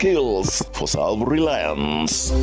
Skills for self-reliance.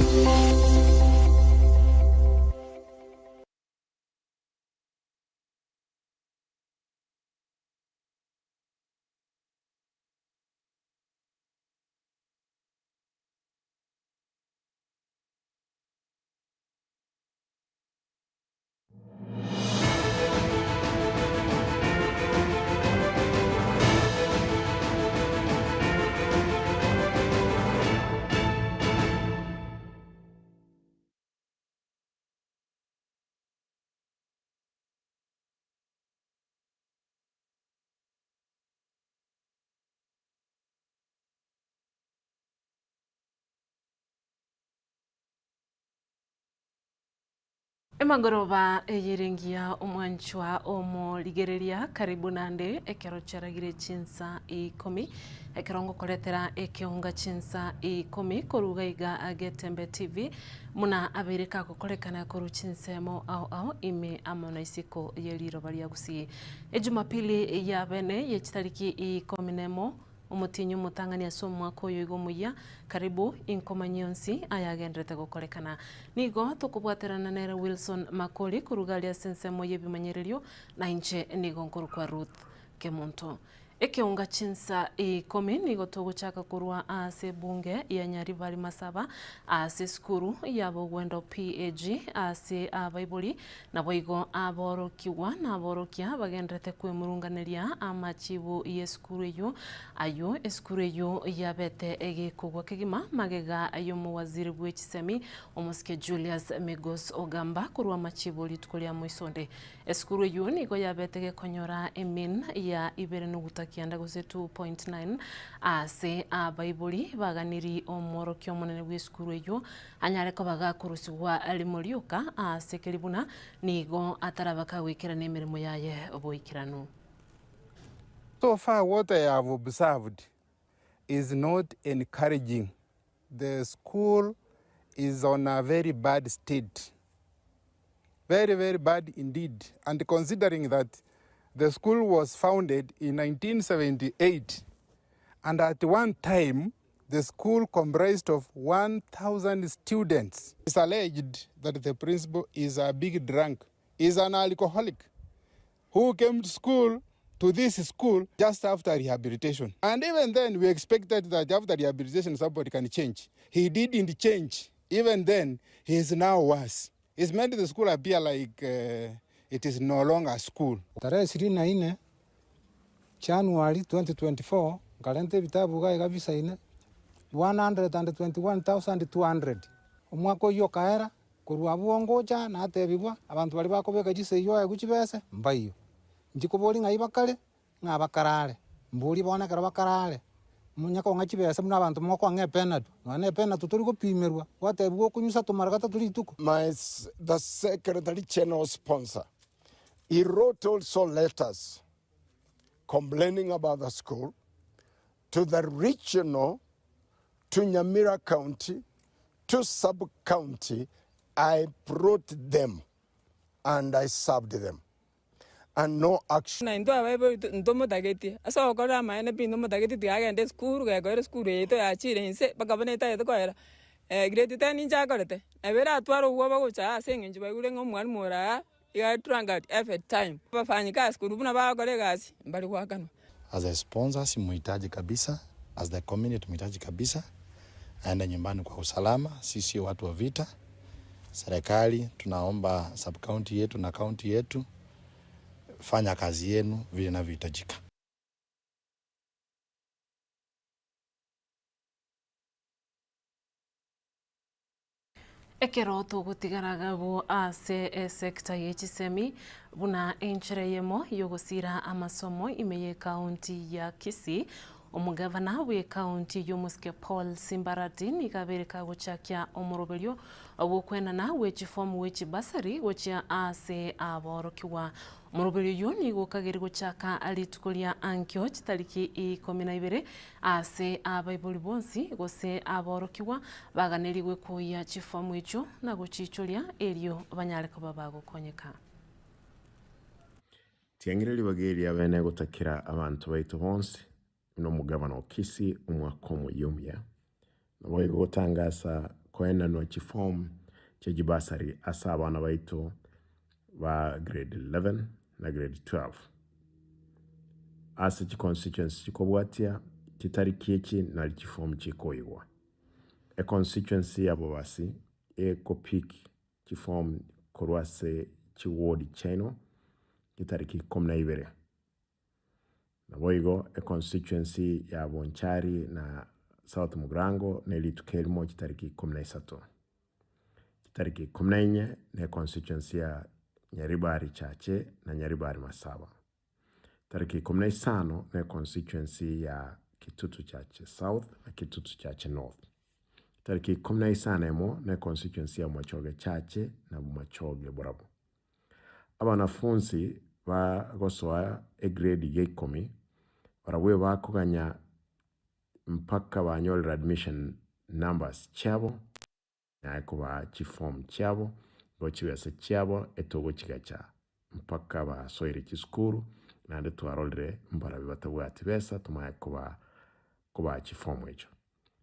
Emagoroba eyerengia omwanchwa omoligereria karibu nande ekero charagire chinsa 10 ekerongo koletera ekeonga chinsa 10 koruga iga Agetembe TV muna abireka kokorekana koru chinsemo au au ime amona isiko yeliro baria gusi Ejumapili ya bene yechitariki 11 umutinyu mutangani asomwa koyo igomuya karibu inkomanyonsi ayagendrete gokorekana nigo tukubwaterana nere Wilson Makoli kurugalia sensemo yebimanyererio na inche nigo nkorukwa Ruth Kemonto. Ekeunga chinsa 10 nigo togochaka kurwa ase bunge ya Nyaribari Masaba ase skuru ya Bogwendo PAG ase abaibori naboigo aborokiwa naborokia bagendrete kwemurunganeria amachibu ye skuru eyo ayo eskuru eyo yabete egekogwa kegima magega ayo mu waziri bw'echisemi omusike Julius Migos Ogamba kurwa machibu rituko lya moisonde eskuru eyo nigo yabete gekonyora emin ya ibere nuguta kianda gose 2.9 ase abaibori baganiri omorokio omonene bw'esukuru eyo anyare ko bagakurusigwa rimorioka ase keribuna nigo atarabaka gwikirana emirimo yaye oboikirano. So far what I have observed is not encouraging. The school is on a very bad state. Very, very bad indeed. And considering that the school was founded in 1978, and at one time, the school comprised of 1,000 students. It's alleged that the principal is a big drunk, is an alcoholic, who came to school, to this school, just after rehabilitation. And even then, we expected that after rehabilitation, somebody can change. He didn't change. Even then, he is now worse. It's made the school appear like it is no longer school. Tarehe 24 January 2024 nkalente vitabu gai kabisa ine 121,200 omwaka oyo kaera korwa bwongocha natebibwa abantu bali bakobeka chiseyo aguchibese mbayo njikobori ngai bakale ngabakarale mburi bona kara bakarale munyako ngachibese muna abantu mwako ngepena tu nane pena tuturi kupimirwa watebwo kunyusa tumaragata turi tuko. The Secretary General sponsor, he wrote also letters complaining about the school to the regional, to Nyamira County, to sub-county. I brought them and I served them. And no action. Na ndo abaibori ndo mutageti asa okora maene pi ndo mutageti tiagende skuru gakore skuru yeto yachire inse bakabone ta yeto koera grade 10 ninja korete ebera atwaro uwo bagocha ase ngenje bagure ngo mwalimu mora ya tranga every time bafanyika skuru buna bakore gasi mbali kwakano. As a sponsor simuhitaji kabisa, as the community muhitaji kabisa, aende nyumbani kwa usalama. Sisi watu wa vita, serikali tunaomba sub county yetu na county yetu, fanya kazi yenu vile inavyohitajika. Ekero tugutigaraga bo ase esekta yechisemi buna enchere yemo yogosira amasomo imeye county ya Kisii. Omugavana we county yomuske Paul Simbarati nikabereka gochakia omoroberio obokwenana wechifomu wechibasari gochia ase aborokiwa. Omoroberio yo nigo kageri gochaka alitukolia ankio chitariki 12 ase abaibori bonsi gose aborokiwa baganeriwe kuya chifomu icho na gochichoria erio banyareko babagokonyeka. Tiangireri bageri abene gotakira abantu baito bonsi no mugabano Kisii umwaka omuyumya Nabo gotangasa koenanwa chiform chejibasari ase abana baito ba grade 11 na grade 12. Ase chiconstituency chikobwatia chitariki echi nari chiform chikoigwa. E constituency ya Bobasi ekopik chiform korwa ase chiward chaino chitariki 12. Naboigo e constituency ya Bonchari na South Mugirango nelituka erimo chitariki 13. Chitariki 14 ne constituency ya Nyaribari Chache na Nyaribari Masaba. Tariki 15 ne constituency ya Kitutu Chache South na Kitutu Chache North. Tariki 15 ne constituency ya Mwachoge Chache na Mwachoge Borabu. Abanafunzi bagosoa e grade ya 10 barabwe bakoganya mpaka banyorera admission numbers chabo na kuba chiform chabo gochibese chabo etogo chigacha mpaka basoire chiskuru nande twarolire mbarabi batabwati besa tumaya kuba chiform echo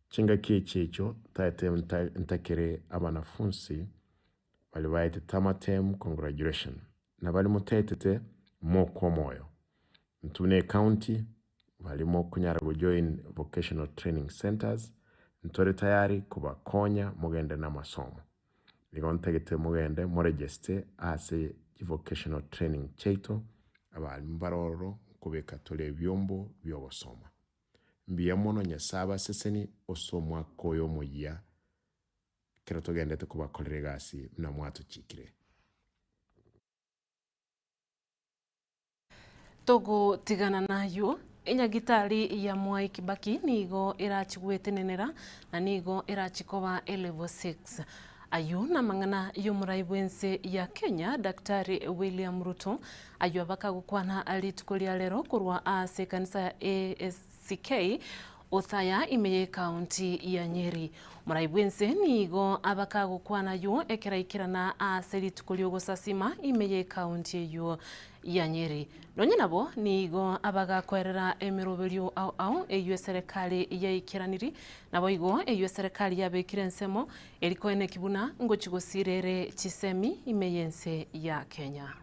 chinga kichi echo taete ntakere abanafunzi bali baete tamatem congratulation na bali mutetete moko moyo ntune county balimo kunyara go join vocational training centers ntore tayari kubakonya mugende na masomo ligontegete mugende muregeste ase vocational training cheito abalimu baroro kubeka tole byombo byogosoma mbiya mono nyasaba seseni osomwa koyo moyia kero togendete kubakorera gasi na mwatuchikire. Togo tigana nayo enyagitari ya Mwai Kibaki nigo irachigwetenenera na nigo irachikoba level 6. Ayu na mang'ana y'omurai bwense ya Kenya Daktari William Ruto ayu abakagukwana rituko ria rero korwa ase kanisa ya ASCK Othaya imeye county ya Nyeri. Murai bwense nigo abakagukwana yo ekeraikirana ase rituko ry'ogosasima imeye county yo ya Nyeri. Nonye nabo nigo abagakwerera emiroberio au au eyo serikali yaikiraniri nabo igo eyo serikali yabekire ensemo eriko ene kibuna ngo chigosirere chisemi imeyense ya Kenya.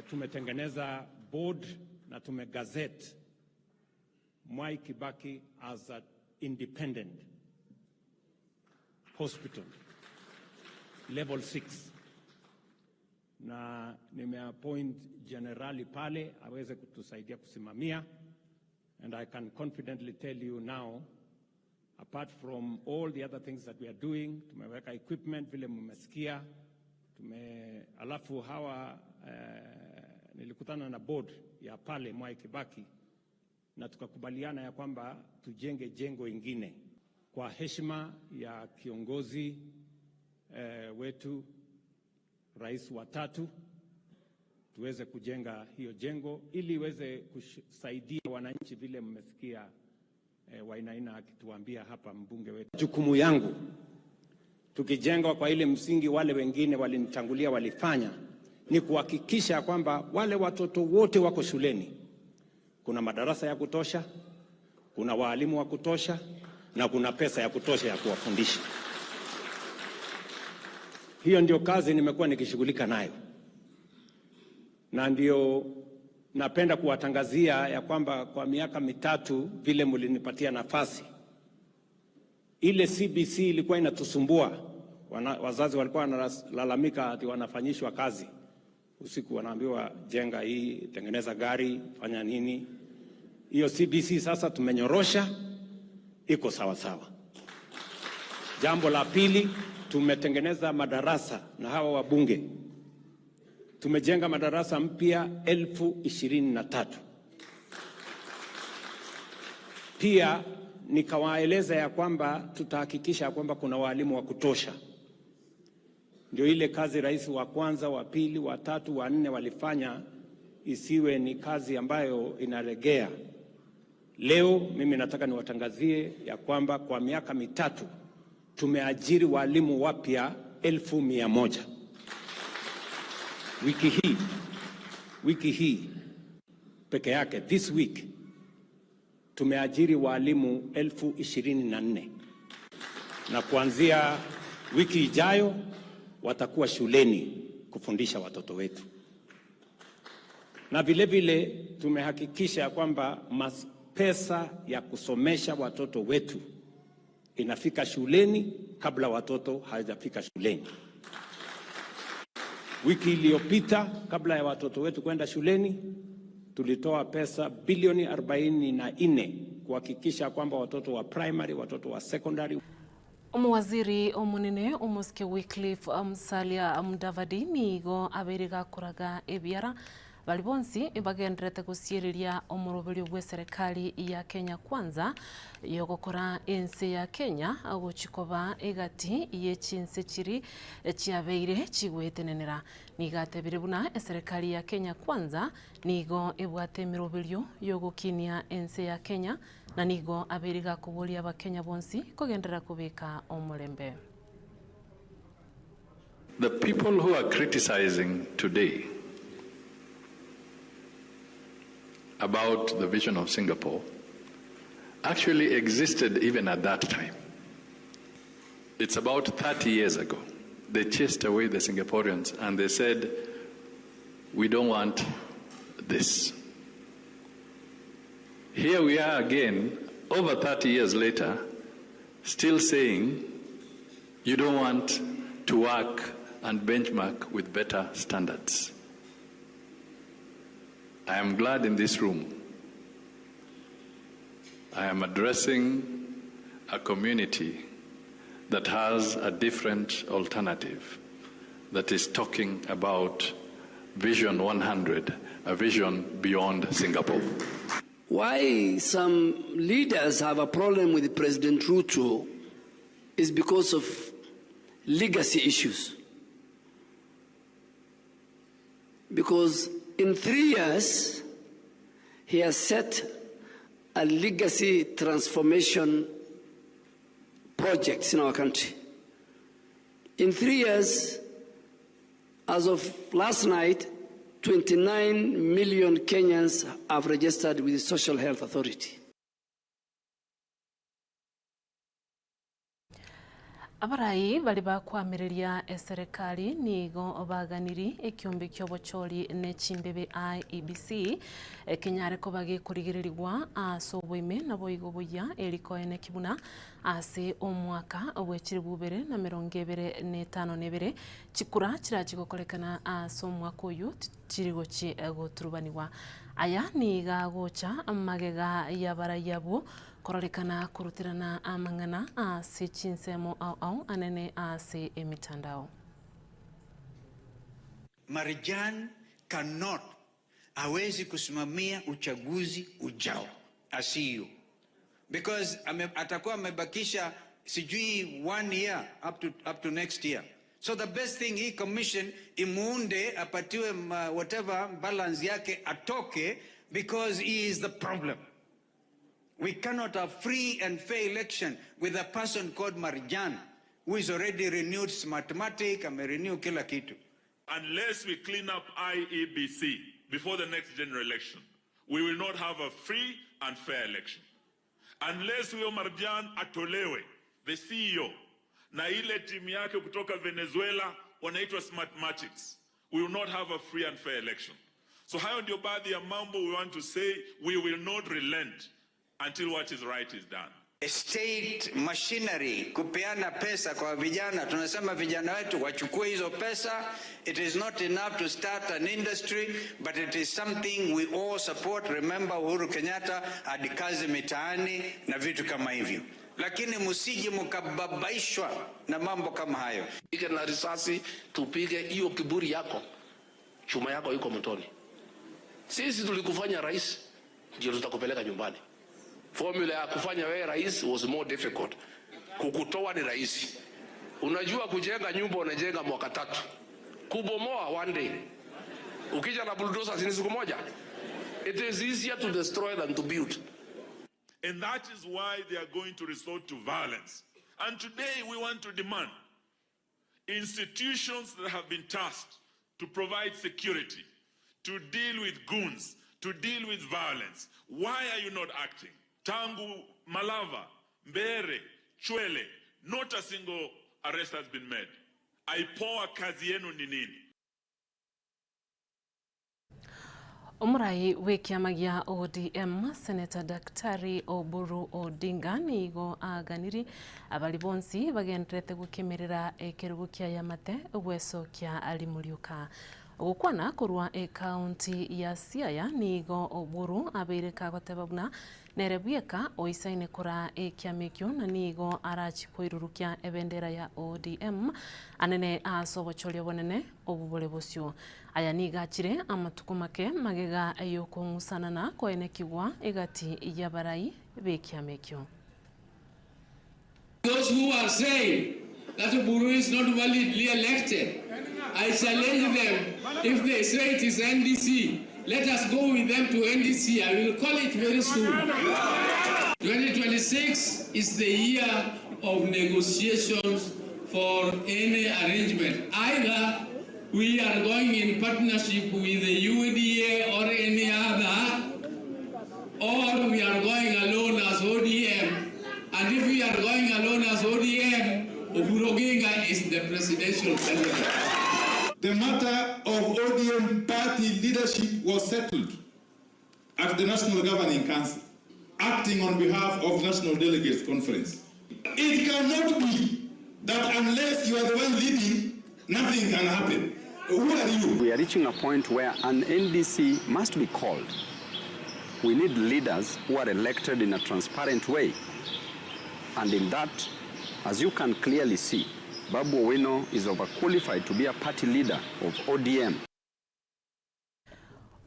Tumetengeneza board na tumegazette Mwai Kibaki as an independent hospital level 6, na nimeappoint generali pale aweze kutusaidia kusimamia, and I can confidently tell you now, apart from all the other things that we are doing, tumeweka equipment vile mmesikia, alafu hawa nilikutana na board ya pale Mwai Kibaki na tukakubaliana ya kwamba tujenge jengo ingine kwa heshima ya kiongozi wetu rais wa tatu, tuweze kujenga hiyo jengo ili iweze kusaidia wananchi vile mmesikia Wainaina akituambia hapa mbunge wetu. Jukumu yangu tukijenga kwa ile msingi wale wengine walinitangulia walifanya ni kuhakikisha kwamba wale watoto wote wako shuleni, kuna madarasa ya kutosha, kuna walimu wa kutosha na kuna pesa ya kutosha ya kuwafundisha. Hiyo ndio kazi nimekuwa nikishughulika nayo, na ndio napenda kuwatangazia ya kwamba kwa miaka mitatu vile mlinipatia nafasi, ile CBC ilikuwa inatusumbua. Wazazi walikuwa wanalalamika ati wanafanyishwa kazi usiku, wanaambiwa jenga hii, tengeneza gari, fanya nini. Hiyo CBC sasa tumenyorosha, iko sawa sawa. Jambo la pili, tumetengeneza madarasa na hawa wabunge. Tumejenga madarasa mpya 23,000. Pia nikawaeleza ya kwamba tutahakikisha kwamba kuna walimu wa kutosha. Ndio ile kazi rais wa kwanza, wa pili, wa tatu, wa nne walifanya isiwe ni kazi ambayo inaregea. Leo mimi nataka niwatangazie ya kwamba kwa miaka mitatu tumeajiri walimu wapya 100,000. Wiki hii peke yake, this week, Tumeajiri walimu 24,000 na kuanzia wiki ijayo watakuwa shuleni kufundisha watoto wetu. Na vile vile tumehakikisha kwamba pesa ya kusomesha watoto wetu inafika shuleni kabla watoto hawajafika shuleni. Wiki iliyopita kabla ya watoto wetu kwenda shuleni, tulitoa pesa bilioni 44 kuhakikisha kwamba watoto wa primary, watoto wa secondary. Omuwaziri omunene omusike Wycliffe Musalia Mudavadi nigo abere gakuraga ebiara bali bonsi bagenderete gusieriria omuroberio bwe serikali ya Kenya Kwanza yogokora ense ya Kenya gochikoba egati ye chinse chiri chiabeire chigwetenenera. Nigatebire buna eserikali ya Kenya Kwanza nigo ebwate emiroberio yogokinia ense ya Kenya na nigo abere gakoboria abakenya bonsi kogendera kubika omurembe. The people who are criticizing today about the vision of Singapore actually existed even at that time. It's about 30 years ago. They chased away the Singaporeans and they said, we don't want this. Here we are again, over 30 years later, still saying, you don't want to work and benchmark with better standards. I am glad in this room I am addressing a community that has a different alternative, that is talking about Vision 100, a vision beyond Singapore. Why some leaders have a problem with President Ruto is because of legacy issues. Because in 3 years, he has set a legacy transformation project in our country. In 3 years, as of last night, 29 million Kenyans have registered with the Social Health Authority. Abarai bali bakwamireria eserikali nigo baganiri ekiombe kyobochori ne chimbebe IEBC kenyare ko bagikurigirirwa aso bwime nabo igoboya erikoene kibuna ase omwaka obwechiri bubere na 2052 chikura chirachikokorekana ase omwaka oyu chirigochi goturubaniwa aya niga gocha amagega yabarayabo kororekana kurutirana amang'ana ase chinsemo au au anene ase emitandao. Marjan cannot, hawezi kusimamia uchaguzi ujao asiyo, because atakuwa amebakisha sijui 1 year up to next year. So the best thing, hii commission imuunde, apatiwe whatever balance yake, atoke, because he is the problem. We cannot have free and fair election with a person called Marjan, who is already renewed Smartmatic, amerenew kila kitu. Unless we clean up IEBC before the next general election, we will not have a free and fair election. Unless huyo Marjan atolewe, the CEO, na ile timu yake kutoka Venezuela wanaitwa Smartmatics, we will not have a free and fair election. So hayo ndio baadhi ya mambo we want to say. We will not relent until what is right is done. State machinery kupeana pesa kwa vijana, tunasema vijana wetu wachukue hizo pesa. It is not enough to start an industry, but it is something we all support. Remember Uhuru Kenyatta had kazi mitaani na vitu kama hivyo, lakini msije mkababaishwa na mambo kama hayo. Pige na risasi tupige hiyo kiburi yako, chuma yako iko mtoni. Sisi tulikufanya rais, ndio tutakupeleka nyumbani. Formula ya kufanya wewe rais was more difficult. Kukutoa ni rahisi. Unajua kujenga nyumba unajenga mwaka 3. Kubomoa one day. Ukija na bulldozer ni siku moja. It is easier to destroy than to build. And that is why they are going to resort to violence. And today we want to demand institutions that have been tasked to provide security, to deal with goons, to deal with violence. Why are you not acting? Tangu Malava, Mbere, Chwele, not a single arrest has been made. IPOA kazi yenu ni nini? Omurai w'ekiama gia ODM Senator Daktari Oburu Odinga nigo aganiri abali bonsi bagenderete gukemerera ekerugo kia Yamate gwesokia ali muriuka. Ogokwana korwa ekaunti ya Siaya nigo Oburu abeire kagoteba buna nere bweka oisaine kora ekiama ekio na nigo arachi koirurukia ebendera ya ODM anene ase obochoria bonene obubore bosio. Aya nigo achire amatuko make magega yokong'usanana koenekigwa egati yabarai b'ekiama ekio. Those who are saying that Oburu is not validly elected, I challenge them. If they say it is NDC, let us go with them to NDC. I will call it very soon. 2026 is the year of negotiations for any arrangement. Either we are going in partnership with the UDA or any other, or we are going alone as ODM. And if we are going alone as ODM, Oburu Oginga is the presidential candidate. The matter of ODM party leadership was settled at the National Governing Council, acting on behalf of National Delegates Conference. It cannot be that unless you are the one leading, nothing can happen. Who are you? We are reaching a point where an NDC must be called. We need leaders who are elected in a transparent way. And in that, as you can clearly see, Babu Owino is overqualified to be a party leader of ODM.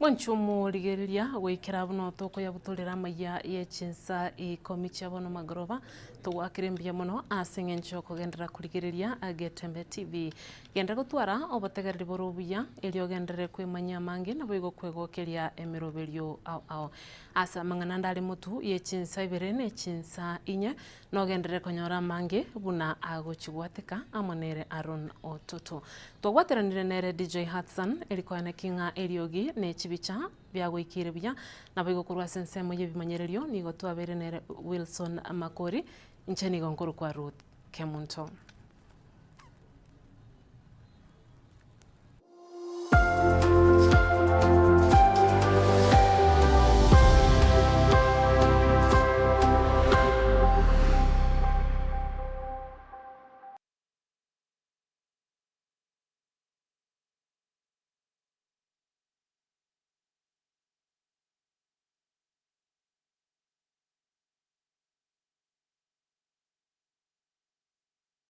Mwanchumu ligeria gwikira buno toko ya butolera maya yechinsa ikomi chia bono magoroba tugwakire mbia mono ase ng'encho kogendera kurigereria Agetembe TV genda gutwara obotegereri borubuya elio gendere kwemanya mange nabo igo kwegokeria emiroberio ao ao asa mang'ana ndari mutu yechinsa ibere ne chinsa inye no gendere konyora mange buna agochigwateka amonere Aaron Ototo twagwateranire nere DJ Hudson erikoana kinga eriogi ne chibicha byagwikire bya nabo igokorwa sensemo yebimanyererio nigo twabere nere Wilson Makori inche nigo nkuru kwa Ruth Kemunto.